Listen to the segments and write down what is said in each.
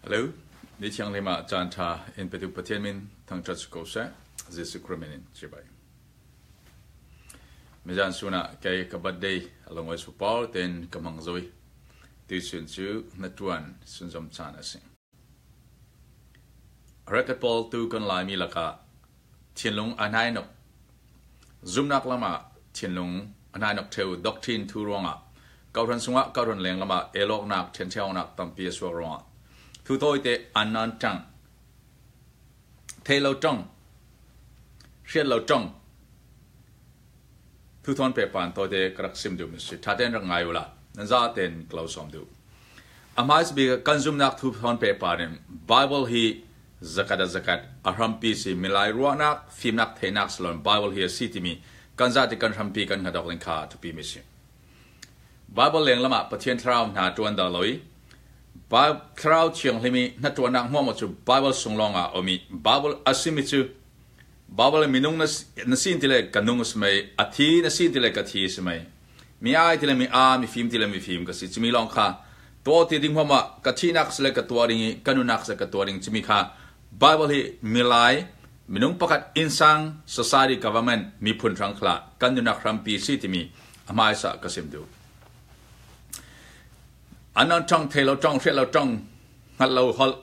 Hello, ni thianghlim ah caan ṭha in petu Pathian min thangṭhat si ko seh. Jesuh Christ min in chibai. Mizan sun ah kei ka birthday alongoi su paul ten ka mang zoi. Tuisun cu na ṭuan sunzom caan a si. Record pawl tu kan Laimi lakah thinlung a hnainok zumnak lam ah thinlung a hnainok ṭheu doctrine thu ruangah kohhran sungah kohhran leng lam ah elawknak ṭhenṭheonak tampi a suak ruangah thu tawite an nan ṭang thei lo ṭong hriat lo ṭong thu thawn pe pan tawite ka rak sim duh mi si ṭha tein rak ngai u la nan za tein ka lo sawm duh. A hmaisa bik kan zumhnak thuphawn pehpar in Bible hi zakat a zakat a hrampi si milai ruahnak fimnak theihnak salon Bible hi a si timi kan zati kan hrampi kan hngadok ding kha thupi mi si. Bible leng lam ah Pathian thlarau hna tuan dah lo i Thlarau Thianghlim i hna tuannak hmuam cu Bible sung lawng ah um i Bible a simi cu Bible minung na sin ti le ka nung si mei a thi na sin ti le ka thi si mei Mi ai ti le mi aa, mifim ti le mifim ka si. Cumi lawng kha tuah ti ding huam ah ka thihnak si le ka tuah ding i ka nunnak si le ka tuah ding cumi kha Bible hi milai minung pakhat innsang society government miphun hrang khla kan nunnak hrampi si timi a hmaisa ka sim duh. Anan ṭang thei lo ṭang hriat lo ṭang hngalh lo holh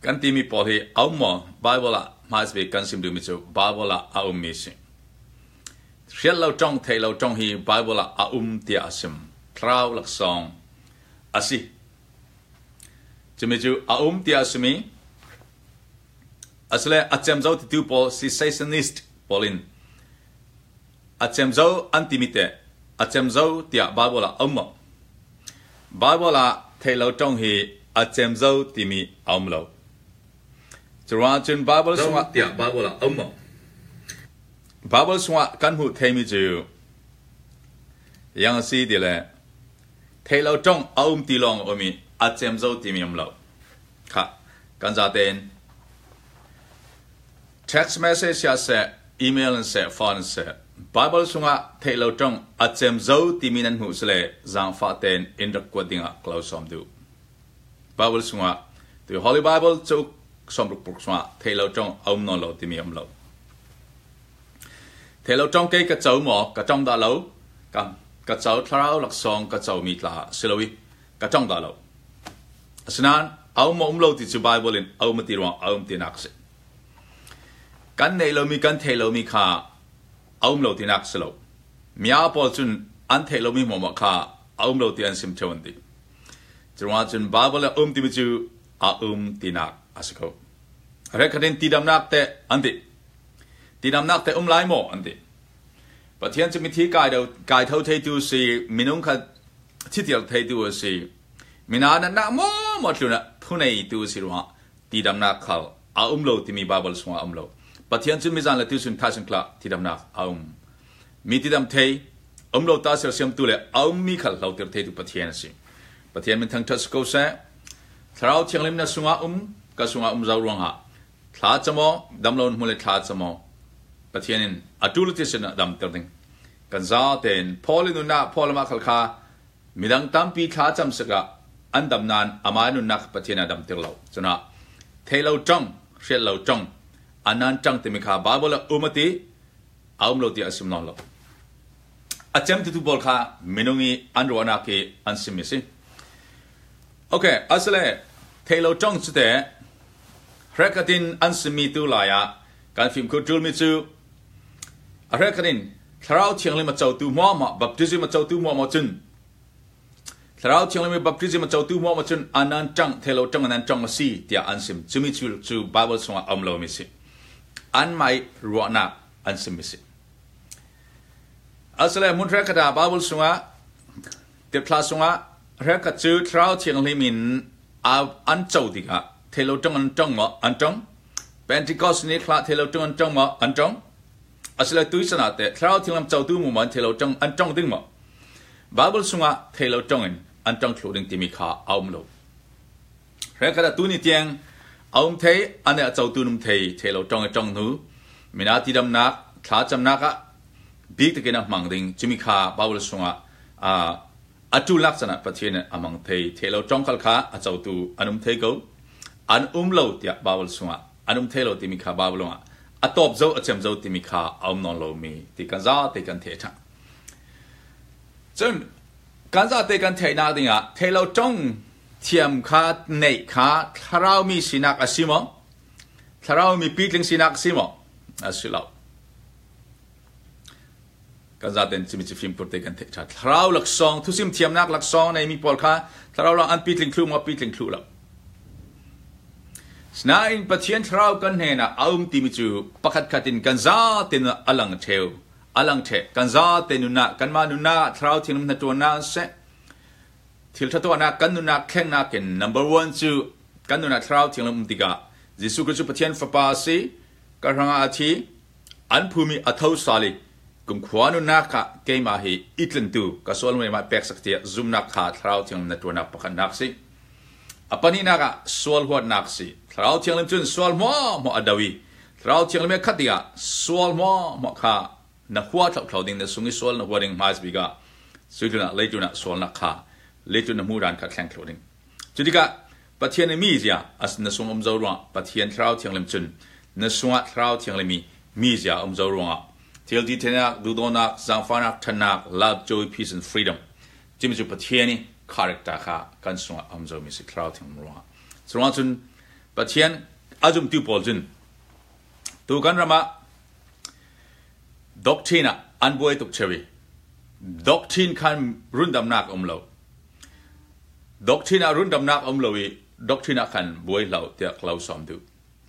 kan timi pawl hi a um maw Bible ah hmaisa bik kan sim duhmi cu Bible ah a ummi si. Hrial lo ṭong, theih lo ṭong hi Baibal ah a um tiah a sim. Thlarau laksawng a si. Cumi cu a um tiah a simi asile a cemzo titu pawl cessationist pawl in a cemzo an timi te a cemzo tiah Baibal ah a um maw? Baibal ah theih lo ṭong hi a cemzo timi a um lo. Curuangah cun Baibal sungah tiah Baibal ah a um maw? Baibal chungah kan hmuh theimi cu yang a si ti le theih lo ṭong a um ti lawng a um i a cemzo timi um lo. Khah, kan zatein text message siah seh, email in seh, phone in seh, Baibal chungah theih lo ṭong a cemzo timi nan hmuh sile zaangfah tein in rak kuat dingah ka lo sawm duh. Baibal chungah The Holy Bible cauk sawmruk paruk chungah theih lo ṭong a um nawn lo timi a um lo. Theih lo ṭong kei ka co maw ka ṭong dah lo ka ka co thlarau laksawng ka comi tla si lo i ka ṭong dah lo. Asinain a um maw um lo ti cu Bible in a um a ti ruang a um tinak a si. Kan neih lomi kan theih lomi kha a um lo tinak a si lo. Mia pawl cun an theih lomi hmuahhmuah kha a um lo ti an sim ṭheo an ti. Curuangah cun Bible ah um timi cu a um tinak a si ko. Rekhat in tidamnak teh an ti. Tidamnak teh um lai maw an ti. Pathian cu mithi kai do kai tho theitu si minung kha thitir theitu a si. Mina na nak maw maw tlun ah thuneitu si ruangah tidamnak khal a um lo timi Bible chungah a um lo. Pathian cu mizan le tuchun thaisung kla tidamnak a um. Mi tidam thei um lo ta sersiamtu le a ummi khal hlotir theitu Pathian a si. Pathian min thangṭhat si ko seh. Thlarau Thianghlim na sungah um, ka sungah um zau ruangah thla camaw, damlo hmu le thla camaw, Pathian in a ṭul ti sin ah damter ding. Kan za tein Paul i nunah Paul amah khal kha midang tampi thla cam sikah an dam nain amah nunnak Pathian a damter lo. Cunah thei lo ṭang, hrial lo ṭang, anan ṭang timi kha Bible ah um a ti, a um lo tiah a sim nawn lo. A cemtutu pawl kha minung i an ruahnak hi an simmi si. Okay, asile theilo ṭong cu teh hrekhat in an simmi tu lai ah kan fimkhur ṭulmi cu a hrekhat in Thlarau Thianghlim a cotu hmuahhmuah baptism a cotu hmuahhmuah cun Thlarau Thianghlim i baptism a cotu hmuahhmuah cun anan ṭang theilo ṭang anan ṭang a si tiah an sim. Cumi cu cu Bible chungah a um lomi si. Anmah i ruahnak an simmi si. Asile hmun hrekhat ah Bible sungah tirhthla sungah hrekhat cu Thlarau Thianghlim in an co tikah thelo ṭong an ṭong maw an ṭong Pentecost ni thla thelo ṭong an ṭong maw an ṭong asile tuisan ah teh Thlarau Thianghlim cotu mu maw an thelo ṭong an ṭong ding maw Bible sungah thelo ṭong in an ṭong thlu ding timi kha a um lo hrekhat ah tuni tiang a um thei ane a cotu num thei thelo ṭong i ṭong hnu mina tidamnak thlacamnak ah bik takin a hmang ding cumi kha Bible sungah A ṭulnak can ah Pathian nih a mang thei. Thei lo ṭongkal kha a cotu an um thei ko. An um lo tiah Baibal chungah an um thei lo timi kha Baibal ah a tawp zo a cem zo timi kha a um nawn lomi ti kan zate kan theih ṭhan. Cun kan zate kan theihnak dingah thei lo ṭong thiam kha neih kha thlarau mi sinak a si maw? Thlarau mi pitling sinak a si maw? A si lo. Kan zaten cimi cu fimkhur te kan theih ṭha. Thlarau laksawng, thusim thiamnak laksawng neimi pawl kha thlarau lang an pitling thlu maw pitling thlu lo. Sinain Pathian thlarau kan hnenah a um timi cu pakhat khat in kan zaten a lang ṭheu, a lang ṭheh. Kan zate nunah, kanmah nunah thlarau thianghlim hnaṭuannak an seh. Thil ṭha tuahnak kan nunnak thlengnak in number one cu kan nunah thlarau thianghlim um tikah Jesuh Khrist cu Pathian Fapa a si, ka hrangah a thi, An phumi a tho sal i kumkhua nunnak ah keimah hi i tlintu ka sual mah peksak tiah zumnak kha Thlarau Thianghlim na ṭuannak pakhatnak si. A pahnihnak ah sual huatnak si. Thlarau Thianghlim cun sual hmuahhmuah a do i Thlarau Thianghlim he khat tikah sual hmuahhmuah kha na hua thlauhthlau ding na sung i sual na hua ding hmais bik ah suitlun ah leitlun ah sualnak kha leitlun na hmuh dan kha thleng thlu ding. Cu tikah Pathian i mizia na sung um zo ruangah Pathian Thlarau Thianghlim cun na sungah Thlarau Thianghlim i mizia um zo ruangah thil ti thenak, duhdawnak, zaangfahnak, ṭhatnak, love, joy, peace and freedom timi cu Pathian i character kha kan sungah a um zomi si Thlarau Thianghlim ruangah. Cu ruangah cun Pathian a zumtu pawl cun tu kan ram ah doctrine ah an buai tuk ṭheo i doctrine khan rundamnak a um lo. Doctrine ah rundamnak a um lo i doctrine ah khan buai hlah tiah ka lo sawm duh.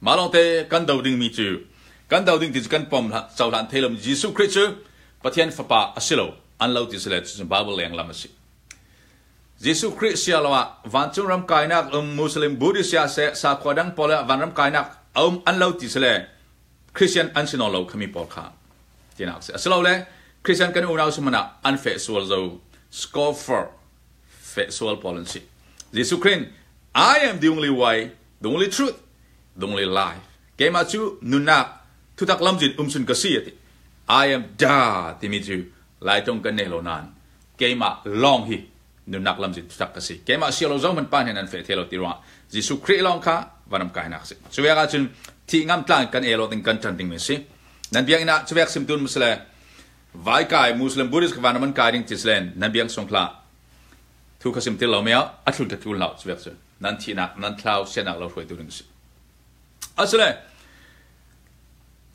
Mah lawngte kan do dingmi cu kan do ding ti cu kan pom cohlan thei lomi Jesuh Khrih cu Pathian Fapa a si lo an lo ti si le cucu Bible leng lam a si. Jesuh Khrih sia lo ah vancung ram kainak um Muslim Buddhist sia seh sakhua dang pawl ah vanram kainak a um an lo ti si le Christian an si nawn lo khami pawl kha tinak a si. Asilole Christian kan unau si hmanh ah an feh sual zo scoffer feh sual pawl an si. Jesuh Khrih I am the only way, the only truth, the only life. Keimah cu nunnak thutak lamzin umsun ka si ati. I am da timi cu Laitlung kan nei lo nain keimah lawng hi nunnak lamzin thutak ka si. Keimah sia lo zohmanh pa hnen an feh the lo ti ruangah Jesuh Khrih lawng kha vanam kainak si. Cu vek ahcun thih ngam tlang kan elo ding kan ṭan ding mi si. Nan biakinn ah cu vek simtun musle vai kai Muslim Buddhist ka vanam an kai ding ti slen nan biang sung hlah. Thu kha sim til lo meo a thlun ka tlul lo cu vek cu nan thihnak nan thlau sianak lo hruaitu ding si. Asile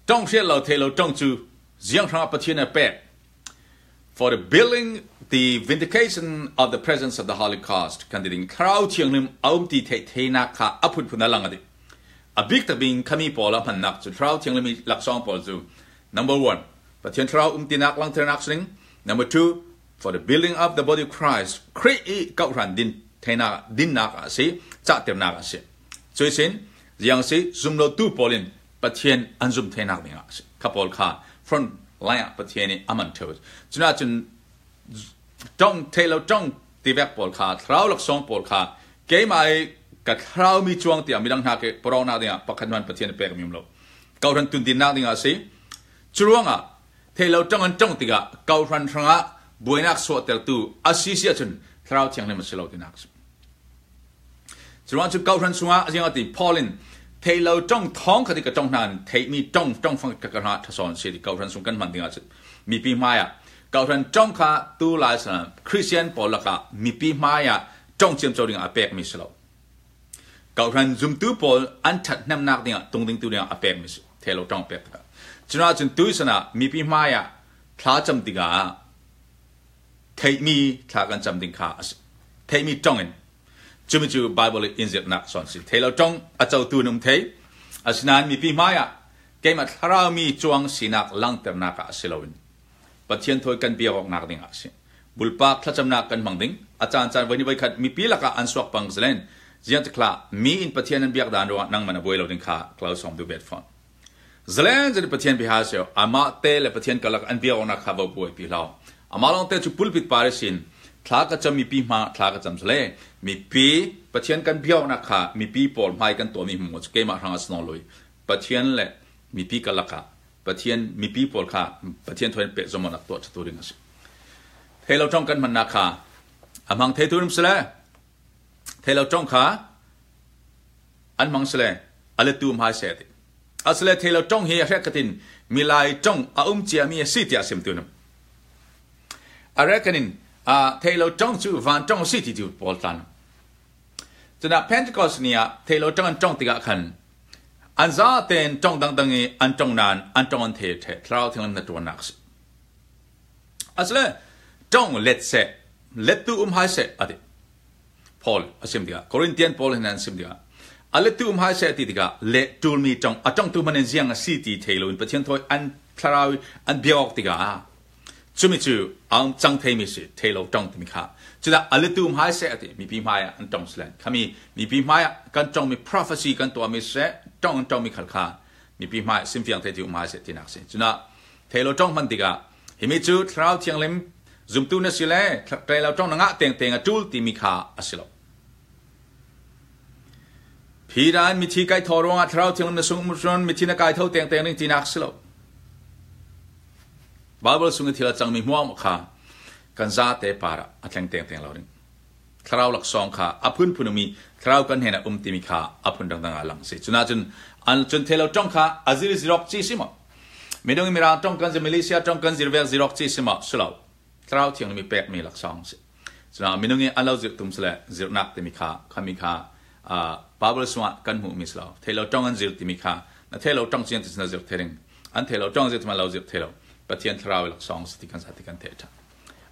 tong hrial lo thei lo tong cu ziang hrangah Pathian a pek For the building the vindication of the presence of the Holocaust kan ti ding Thlarau Thianghlim a um ti theih theinak kha a phunphun a lang a ti. A bik tak bing khami pawl a hmannak cu Thlarau Thianghlim i laksawng pawl cu number one Pathian Thlarau um tinak langhternak sing number two for the building of the body of Christ Khrih i kohhran din theinak dinnak a si cahternak a si. Cuisin ziang si zumlotu pawl in Pathian an zum theinak ding ah a si. Kha pawl kha front line ah Pathian nih a man theo. Cuna cun tong thei lo tong tivek pawl kha thlarau laksawng pawl kha keimah i ka thlarau mi chuang tiah midang hna ke porong nak ding ah pakhat man Pathian pek mi um lo. Kohhran tundin nak ding ah si. Curuangah thei lo tong an tong tikah kohhran hrangah buainak sawhtertu asi si ahcun thlarau thianghlim a si lo tinak si. Curuang cu kohhran chungah ziang ati Paul in thei lo tong thong kha ti ka tong hna theimi tong tong fang ka ka hna thasawn si ti kohhran sung kan hman ding ah mipi hmai ah kohhran tong kha tu lai sana Christian pawl lakah mipi hmai ah tong ciam co ding ah a pek mi si lo. Kohhran zumtu pawl an that hnemnak ding ah tung ding tu ding ah a pek mi si thei lo tong pek tikah. Cuna cun tu sana mipi hmai ah thla cam tikah theihmi thla kan cam ding kha a si. Theihmi tong in Cumi cu Bible in inzirhnak sawn si. Thei lo tong a cotu in um thei. Asinain mipi hmai ah keimah thlarau mi cuang sinak langhternak ah si loin Pathian thawi kan biak awknak ding ah a si. Bulpak thlacamnak kan hmang ding. A caan caan voi ni voi khat mipi lakah an suak pang zelen. Ziang tikla mi in Pathian an biak dan ruangah nangman a buai lo ding kha klo sawm du bet fawn. Zalen zan Pathian bia seo amah te le Pathian kalak an biak awknak kha vo buai pi hlah. Amah lawng te cu pulpit par sin thla ka cam mipi hma thla ka cam sale mipi Pathian kan biak awknak kha mipi pawl hmai kan tuahmi hmu cu keimah hrang a sno loi Pathian le mipi kalak ah Pathian mipi pawl kha Pathian thoin pe zomonak tuah tu ding a si. Thei lo tong kan hmannak kha A hmang theitu rim sile theilo tong kha an hmang sile a letu hmai seh ti. Asile theilo tong hi a hrek-katin milai tong a um ciami a si tiah simtu nam. A rekanin a theilo tong cu van tong a si ti tu pawl tlan. Cunah Pentecost ni ah theilo tong an tong tikah khan an zaten tong dangdang i an tong nain an tong an the the thlarau thianglim na tuannak a si. Asile tong let seh lettu um hai seh a ti. Paul a sim tikah Corinthian Paul hin an sim tikah a lettu um hai seh ti tikah le ṭulmi ṭong a ṭongtu hmanh in ziang a si ti thei loin Pathian thawi an thlarau an biak awk tikah cumi cu a um cang theimi si thei lo ṭong timi kha cudah a lettu um hai seh a ti mipi hmai ah an ṭong silen khami mipi hmai ah kan ṭongmi prophecy kan tuahmi seh ṭong an ṭongmi khal kha mipi hmai simfiang thei ti um hai seh tinak si cunah thei lo ṭong hman tikah Himi cu Thlarau Thianghlim zumtu na si le ṭailo ṭong na ngah tengteng a ṭul timi kha a si lo. Peter in mithi kai thaw ruangah Thlarau Thianghlim na sung cun mithi na kai tho tengteng ding tinak si lo. Bible sung i thil a cangmi hmuam kha kan zate par ah a thleng tengteng lo ding. Thlarau laksawng kha a phunphun umi thlarau kan hen a um timi kha a phun dangdang ah lang si. Cuna cun an cun thelo ṭong kha a zir zirok ci si maw? Minung Mirang ṭong kan zir Malaysia ṭong kan zir vek zirok ci si maw? Si lo. Thlarau Thianghlim i pekmi laksawng si. Cuna minung i an lo zirh tum sile zirhnak timi kha khami kha Bible sungah kan hmuhmi si lo. Theilo ṭong an zir timi kha na theilo ṭong cian ti na zirh the ding. An theilo ṭong zir timi lo zirh the lo. Pathian thlarau i laksawng si ti kan sa ti kan theih ṭhan.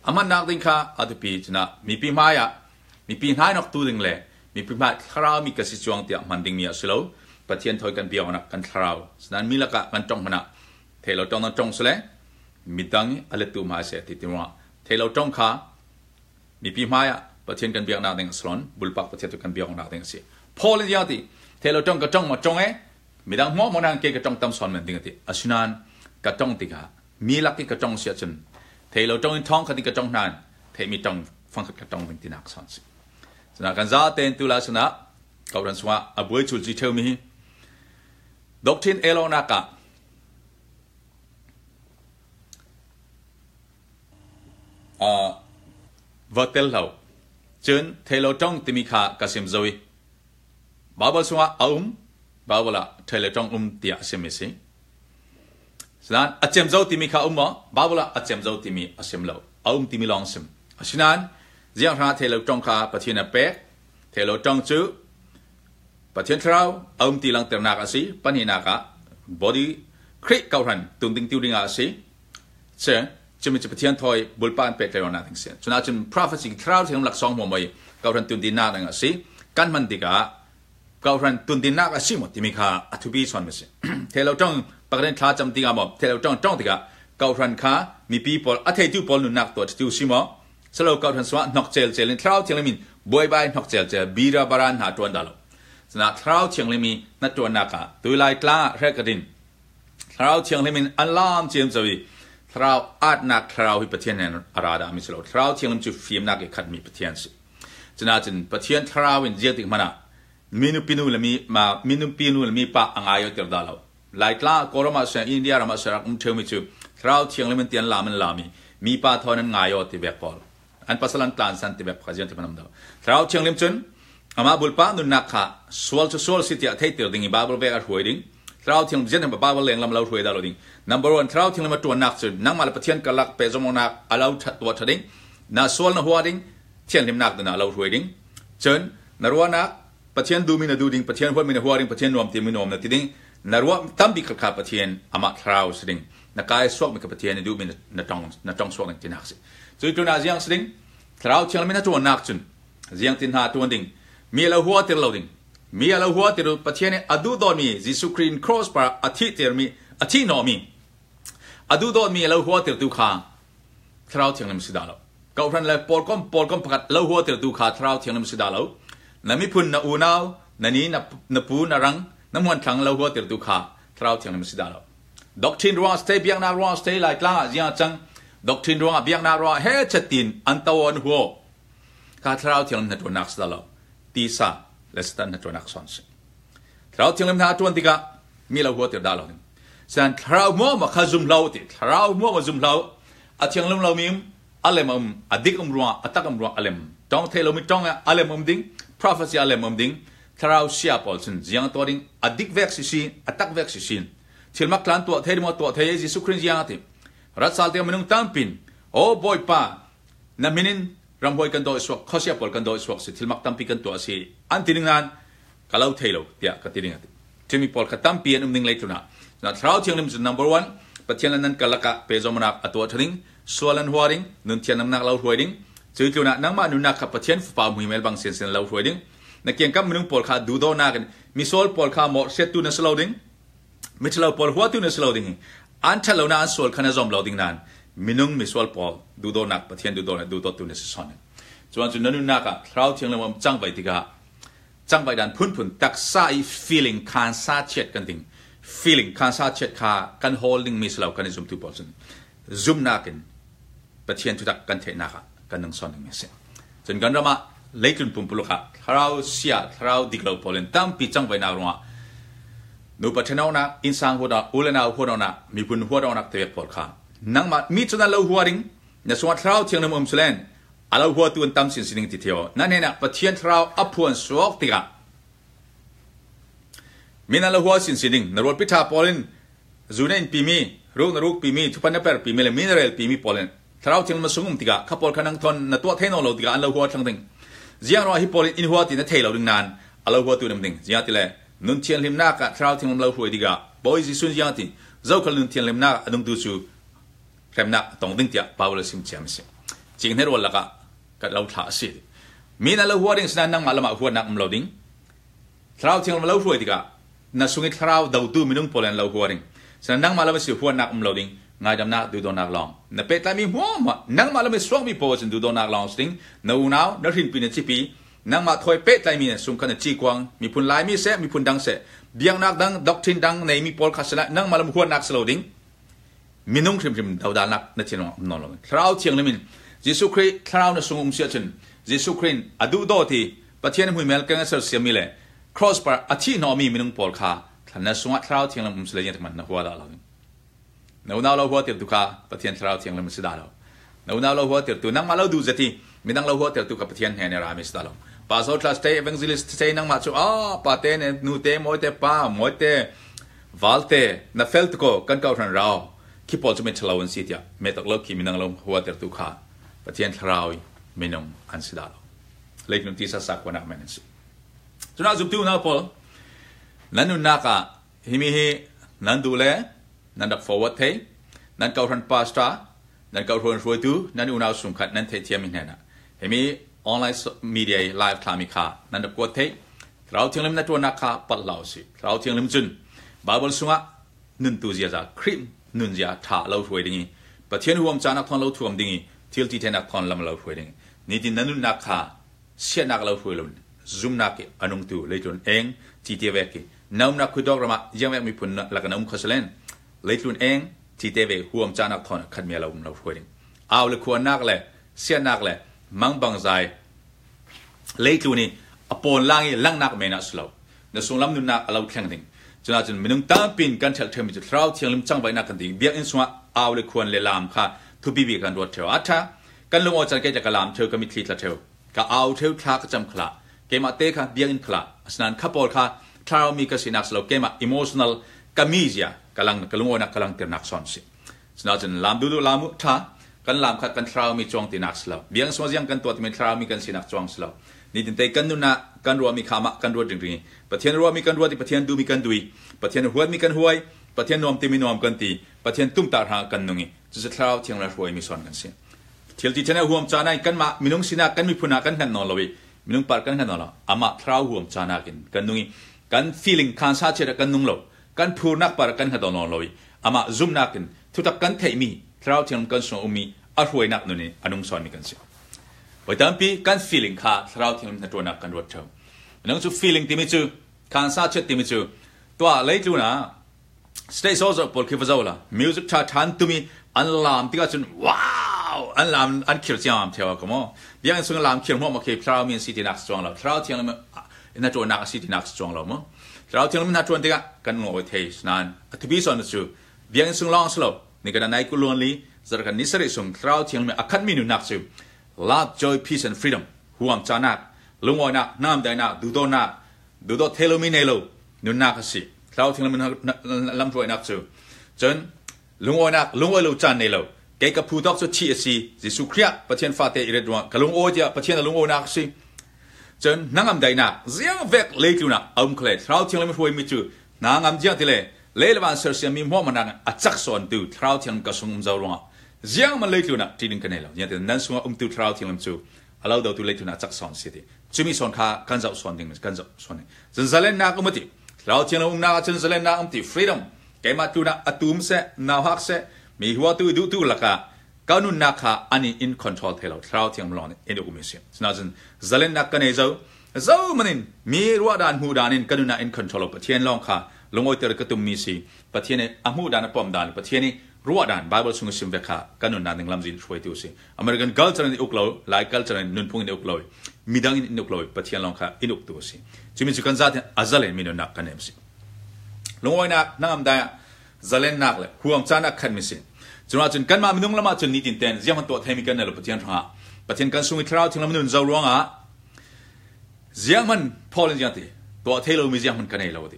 A hmannak ding kha a biapi cuna mipi hmai ah mipi hnainok tu ding le mipi hmai thlarau mi ka si cuang tiah hman dingmi a si lo. Pathian thoi kan biaknak kan thlarau. Sinan mi lakah kan tong hmanh ah theilo tong nan tong sile midang i a lettu hmai seh ti ti ruangah theilo tong kha mipi hmai ah Pathian kan biaknak ding a si lon bulpak Pathian tu kan biaknak ding a si. Paul in ti theilo tong ka tong ma tong e midang hmuah mo nan ke ka tong tam son men ding a ti. Asinan ka tong tikah Mi lak i ka tong si ahcun thei lo tong in thawng khat in ka tong hna theihmi tong fangkhat ka tong ding tinak son si. Cuna kan za tein tu la sinah koran sungah a buai chul ci theumi hi doctrine elonak ah va tel hlo cun theilo tong timi kha ka sim zoi Bible sungah a um Bible ah theilo tong um tiah a simi si Asinain a cemzo timi kha a um maw? Bible ah a cemzo timi a sim lo. A um timi lawng a sim. Asinain ziang hrangah theilo ṭong kha Pathian a pek. Theilo ṭong cu Pathian thlarau a um ti langhternak a si. Pahnihnak ah body Khrih kohhran tunding tu dingah a si. Cu cumi cu Pathian thawi bulpa an pek nak ding si. Cuna cun prophecy thlarau thiang laksawng hmuam oi kohhran tundinnak ding a si. Kan hman tikah Kohhran tundinnak a si maw timi kha a thupi chon a si. Thelo ṭong pakhat thla cam tikah maw thelo ṭong ṭong tikah kohhran kha mipi pawl a theitu pawl nunnak tuah ṭhitu si maw silo kohhran sungah hnok celcel in thlarau thianghlim in buaibai hnok celcel bira baran hna ṭuan dah lo. Cuna thlarau thianghlim i na ṭuannak ah tuilai tlang ah hrek in thlarau thianghlim in an lam ciam co i thlarau atnak thlarau hi Pathian he a ra dah mi si lo. Thlarau thianghlim cu fimnak i khatmi Pathian si. Cunacun Pathian thlarau in ziak tik hmanh ah minu pinu le mi ma minu pinu le mi pa a ngai tir dah lo. Laitla Kawlram ah seh India ram ah seh rak um ṭheumi cu thlarau thianghlim in tian lam an lam i mi pa thawn an ngai aw ti vek pawl. An pasal an tlan san ti vek kha ziang ti hmanh um do. Thlarau thianghlim cun amah bulpa nunnak kha sual cu sual si tiah theihtir ding i Bible vek a hruai ding. Thlarau thianghlim zian Bible leng lam lo hruai dah lo ding. Number one Thlarau thianghlim a ṭuannak cu nangmah le Pathian karlak pehzawmnak a lo ṭhat tuah ṭha ding. Na sual na hua ding. Thianhlimnak ding ah lo hruai ding. Cun na ruahnak Pathian duhmi na duh ding, Pathian huatmi na hua ding, Pathian nuam timi nuam na ti ding. Na ruah tampi kha kha Pathian amah thlarau si ding. Na kai suakmi kha Pathian i duhmi na tong na tong suak ding tinak si. Cu tun ah ziang si ding? Thlarau thianghlim na tuannak cun ziang tin hna tuan ding. Mi lo hua tir lo ding. Mi lo hua tir Pathian i a duh dawtmi Jesuh Christ in cross par a thih tirmi a thih hnawhmi a duh dawtmi lo hua tirtu kha Thlarau Thianghlim si dah lo. Kohhran le pawlkom pawlkom pakhat lo huatertu kha Thlarau Thianghlim si dah lo. Na miphun, na unau, na ni, na, na pu, na rang, na hmuanthlang lo huatertu kha Thlarau Thianghlim si dah lo. Doctrine ruangah stay biaknak ruangah stay Laitlang ah ziang a cang. Doctrine ruangah biaknak ruangah he chatin an to an huo. Kha Thlarau Thianghlim na tuannak si dah lo. Tisa le Satan na tuannak son si. Thlarau Thianghlim hna a tuan tikah mi lo huater dah lo ding. Sian thlarau muah ma kha zum hlah ti thlarau muah ma zum hlah a thianghlim lomi um. Alem um adik um ruang atak um ruang alem tong thei lomi tong alem um ding prophecy alem um ding thlarau sia pawl cun ziang to ding adik vek si si atak vek si sin thil mak tlan tuah thei mo tuah thei Jesuh Christ ziang ati ratsal te minung tampin o Bawipa na minin ramhuai kan dawi suak khosia pawl kan dawi suak si thil mak tampi kan tuah si an ti ning nan ka lo thei lo tiah ka ti ding ati timi pawl kha tampi an um ning lei tlun ah na thlarau thianglim cu number one Pathian le nan karlak ah pezomanak a tuah ṭhaning sual an hua ding nun thianamnak lo hruai ding cu tlun ah nangmah nunnak kha Pathian fapa muimel bang sinsin lo hruai ding na kiangkam minung pawl kha duhdawnak in misual pawl kha mawhchiattu na si lo ding miṭhalo pawl huatu na si lo ding an ṭhatlo na an sual kha na zom lo ding nain minung misual pawl duhdawnak Pathian duhdawnak duhdawtu na si son cuan cu na nunnak ah thlarau thianglim um cang vai tikah cangvai dan phunphun taksa i feeling khan sa chiat kan ding feeling khan sa chiat kha kan hawl ding mi si lo kan i zumtu pawl cun zumnak in Pathian thutak kan theihnak ah kan nung son ding mi a si. Cun kan ram ah leitlun pumpuluk ah thlarau sia thlarau dik lo pawl in tampi cangvai nak ruangah nupa ṭhenawnak innsang huat ah u le nau huat awnak miphun huat awnak tevek pawl kha nangmah mi cu na lo hua ding na sungah thlarau thianghlim um sulen A lo huatu an tam sinsin ding ti theo. Nan hnenah Pathian thlarau a phuan suak tikah min an lo hua sinsin ding na rual pitha pawl in zu na in pimi ruk na ruk pimi thupan na per pimi le mineral pimi pawl in thlarau thiang na sung um tikah kha pawl kha nang thon na tuah thei no lo tikah an lo hua thlang ding ziang ro hi pawl in in hua ti na thei lo ding nan a lo hua tu nam ding ziang ti le nun thianghlimnak ah thlarau thiang lo hruai tikah Bawi Jesuh ziang ti zokhal nun thianghlimnak a nungtu cu hremnak a tong ding tiah Paul a sim ciam a si. Cing hne rual lakah ka lo thla a si. Mi na lo hua ding sinain nangmah lamah huatnak um lo ding. Thlarau thiang lo hruai tikah na sung i thlarau dotu minung pawl an lo hua ding. Sinain nangmah lam a si huatnak um lo ding. Ngaidamnak duhdawnak lawng. Na pehtlaimi huamhuah nangmah lam i suakmi pawl cun duhdawnak lawng si ding. Na unau, na hrinpi, na cipi, nangmah thawi pehtlaimi na sung kha na cikuang miphun Laimi seh, miphun dang seh, biaknak dang, doctrine dang neimi pawl kha sila nangmah lam huatnak si lo ding. Minung hrimhrim dodalnak na thinlung um nawn lo. Thlarau Thianghlim in Jesuh Khrih thlarau na sung um si ahcun Jesuh Khrih in a duhdaw ti Pathian hmuimel keng a sersiammi le cross par a thih hnawhmi minung pawl kha na sungah Thlarau Thianghlim um si le man na hua dah lo. Na unau lo hua tirtu kha Pathian Thlarau Thianghlim si dah lo. Na unau lo hua tirtu nangmah lo duh zati midang lo hua tirtu kha Pathian he ne rami si dah lo. Pastor class te evangelist te nangmah cu ah pa te ne nu te moi te pa moi te Valte, na fel tuk aw, kan kohhran rau. Khi pawl cu mi ṭhalo an si tiah metak lo khi minang lo huatertu kha Pathian thlarau i minung an si dah lo. Leitlung tisa sakhuanak men an si. Cun ah zumtu unau pawl, nan nunnak ah himi hi nan duh le nan rak forward thei, nan kohhran pastor, nan kohhran hruaitu, nan unau sungkhat nan theihthiam i hnenah himi online media i live thlami kha nan rak kuat thei. Thlarau Thianghlim na ṭuannak kha palh hlah usih. Thlarau Thianghlim cun Baibal sungah nuntu ziaza Khrih nunzia ṭha lo hruai ding i Pathian huam caanak thawng lo thuam ding i thil ti thenak thawng lam lo hruai ding nitin na nunnak kha sianak lo hruai lo zumnak i a nungtu leitlun eng cite vek i na umnak khuidawk ram ah iangvek miphun lak na um kho salen leitlun eng cite ve huam caanak thawng khat mi lo um lo hruai ding au le khuanak le sianak le mangbang zai Leitlun i a pawnlang i langhnak men ah si lo. Na sunglam nunnak a lo thleng ding. Cun ahcun minung tampi in kan ṭhelh ṭheumi cu Thlarau Thianghlim cangvaihnak kan ding. Biakinn chungah au le khuan le laam kha thupi bik kan ruat ṭheo. A ṭha. Kan lung aw can kei ka laam ṭheo, ka mitthli tla ṭheo. Ka au ṭheo, thla ka cam khla. Keimah te kha biakinn khla. Asinain kha pawl kha thlarau mi ka sinak si lo, keimah emotional ka mizia ka lang ka lungawinak ka langternak sawn si. Cunaahcun laam duhduh laam u ṭha. Kan laam kha kan thlarau mi cuang tinak si lo. Biang sung ziang kan tuah timi thlarau mi kan sinak cuang si lo. Nitin te kan nun ah kan ruahmi kha mah kan ruat ringring i Pathian ruahmi kan ruat i Pathian duhmi kan duh i Pathian huatmi kan huai, Pathian nuam timi nuam kan ti, Pathian tumtah hrang kan nung i cucu thlarau thiang le hruaimi son kan si. Thil ti ṭhen huam caan ah kanmah minung sinak kan miphun ah kan hman nawn lo i minung par kan hman nawn lo. Amah thlarau huam caan ah kin kan nung i kan feeling khan sa chiat ah kan nung lo. Kan phurnak par kan hna nawn lo i amah zumhnak in thutak kan theihmi Thlarau Thiang kan sung ummi a hruainak nun in a nung sawnmi kan si. Voi tampi kan feeling kha Thlarau Thiang hna ṭuannak kan ruat ṭheo. Minung cu feeling timi cu khansa chiat timi cu tuah leitlun ah state soldier pawl khi va zo la music ṭha ṭhan tumi an laam tikah cun wow an laam an khir ciam theo ka mo biakinn sung laam khir hmuah ma khi thlarau mi an si tinak si chuang lo Thlarau Thiang na ṭuannak a si tinak si chuang lo mo Thlarau Thiang na ṭuan tikah kan ngawi thei nain a thupi son cu biakinn sung lawng si lo ni kan nai ku luan li Zarhkhat ni sarih sung Thlarau Thianghlim a khatmi nunnak cu love, joy, peace and freedom, huam canak, lungawinak, hnamdainak, duhdawtnak, duhdawt thei lomi nei lo nunnak a si. Thlarau Thianghlim lamhruainak cu cun lungawinak, lungawi lo caan nei lo. Kei ka phu tawk cu thi a si. Jesuh Khrih ah Pathian fate i ret ruangah ka lungawi tiah Pathian a lungawinak a si. Cun hnangam daihnak, ziang vek leitlunak a um kho le Thlarau Thianghlim hruaimi cu hna ngam ziang ti le lei le van sersiammi hmuahmanak in a cak sawntu Thlarau Thianghlim ka sung um zo ruangah ziang man leitlunak ṭih ding ka nei lo. Ziang ti nan sungah umtu Thlarau Thianghlim cu a lo dotu leitlunak a cak sawn si ti. Cumi sawn kha kan zoh sawn ding kan zoh sawn ding. Cun zalennak um ti. Thlarau Thianghlim umnak ah cun zalennak um ti. Freedom. Keimah tlunak a tum seh, nau hak seh, mi huatu duhtu lakah ka nunnak kha an in in control thei lo. Thlarau Thianghlim lawng nih in uk mi si. Sinain zalennak ka nei zo. Zo manin mi ruahdan hmuhdan in ka nunah in control lo Pathian lawng kha lungawiter ka tummi si. Pathian i a hmuhdan a pomdan Pathian i ruahdan Bible chung i sim ve kha ka nunnak ning lamzin hruaitu si. American culture in uk lo, Lai culture in nunphung in uk lo, midang in uk lo, Pathian lawng kha in uktu a si. Cumi cu kan zaten a zalen mi nunnak kan nem si. Lungawinak hnangam dai ah zalennak le huam caan ah khan mi si. Cuna cun kanmah minung lam ah cun nitin ten ziang han tuah thei mi kan lo Pathian hrangah Pathian kan sung i thlarau thiang lam nun zo ruangah ziang man Paul in ziang ti tuah thei lo mi ziang man kan ei lo ti.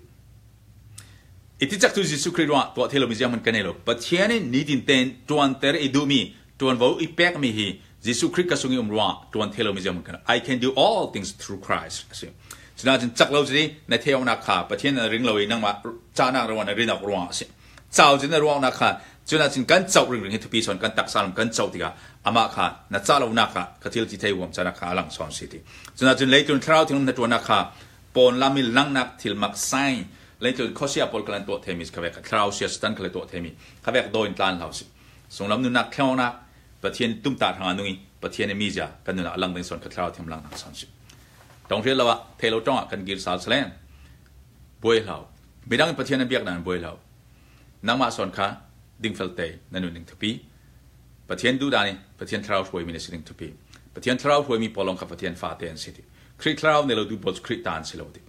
Iti cak tu Jesuh Khrih ruangah tuah thei lo mi ziang man kan ei lo. Pathian in nitin ten tuanter i duhmi tuanvo i pekmi hi Jesuh Khrih ka sung i um ruangah tuan thei lo mi ziang man kan I can do all things through Christ a si. Cunaah cak lo cu na theonak kha Pathian na ring lo i nangmah cahnak ruangah na rinak ruangah a si. Cau cu na ruangnak kha cunah cun kan coh ringring hi thupi sawn kan taksa lam kan coh tikah amah kha na cah lonak kha ka thil ti thei huam canak kha a lang sawn si ti. Cunah cun leitlun thlarau thianghlim na tuannak kha pawn lam i langnak thil mak sign leitlun khosia pawl kalan tuah themi kha vek thlarau sia satan kha le tuah themi kha vek do in tlan hlau si. Sunglam nunnak thlengnak Pathian tumta hrangah nungi Pathian i mizia kan nunah a lang ding sawn kha thlarau thiam lang nak sawn si. Tong hrial lo ah thei lo tong ah kan gir sal salen buai hlau. Midang in Pathian an biak nain buai hlau. Nangmah sawn kha dingfel te na nun ding thupi. Pathian duhdan i Pathian thlarau hruaimi na si ding thupi. Pathian thlarau hruaimi pawl lawng kha Pathian fate an si ti. Khrih thlarau nei lo tu pawl cu Khrih ta an si lo ti.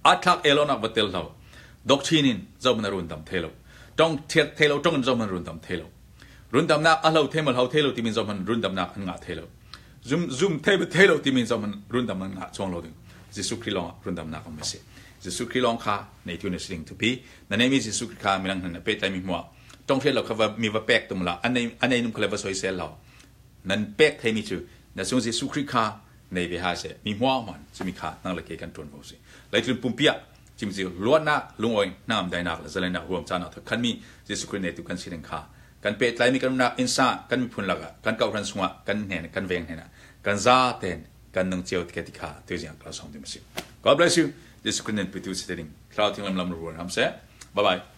Athlak elonak va tel hlo. Doctrine in zohman a run dam thei lo. Tong thei lo tong in zohman run dam thei lo. Rundamnak a hlo thei ma hlo thei lo timi zohman rundamnak an ngah thei lo. Zum zum thei thei lo timi zohman rundam an ngah chuang lo ding. Jesuh Khrih lawng ah rundamnak um a si. Jesuh Khrih lawng kha neitu na si ding thupi. Na neimi Jesuh Khrih kha midang hna na pehtlai mi hmuah tong hrial lo kha va mi va pek tum la anei anei num kha le va soisel lo. Nan pek theimi cu na sung Jesuh Khrih kha nei ve ha seh mi hmuah hman cumi kha nang le ke kan tuan vo si. Leitlun pumpi ah cimci luatnak lungawi hnangam dainak le zalenak ruam caan ah khanmi Jesuh Khrih neitu kan si ding kha kan pehtlaimi kan umnak innsa kan miphun lakah kan kohhran chungah kan hnen kan veng hnen ah kan za ten kan nung cio ti kha tuziang kal song ding a si. God bless you. Jesuh Khrih nan pitu si te ding. Thlarau thiang lam lam ruan ham seh. Bye bye.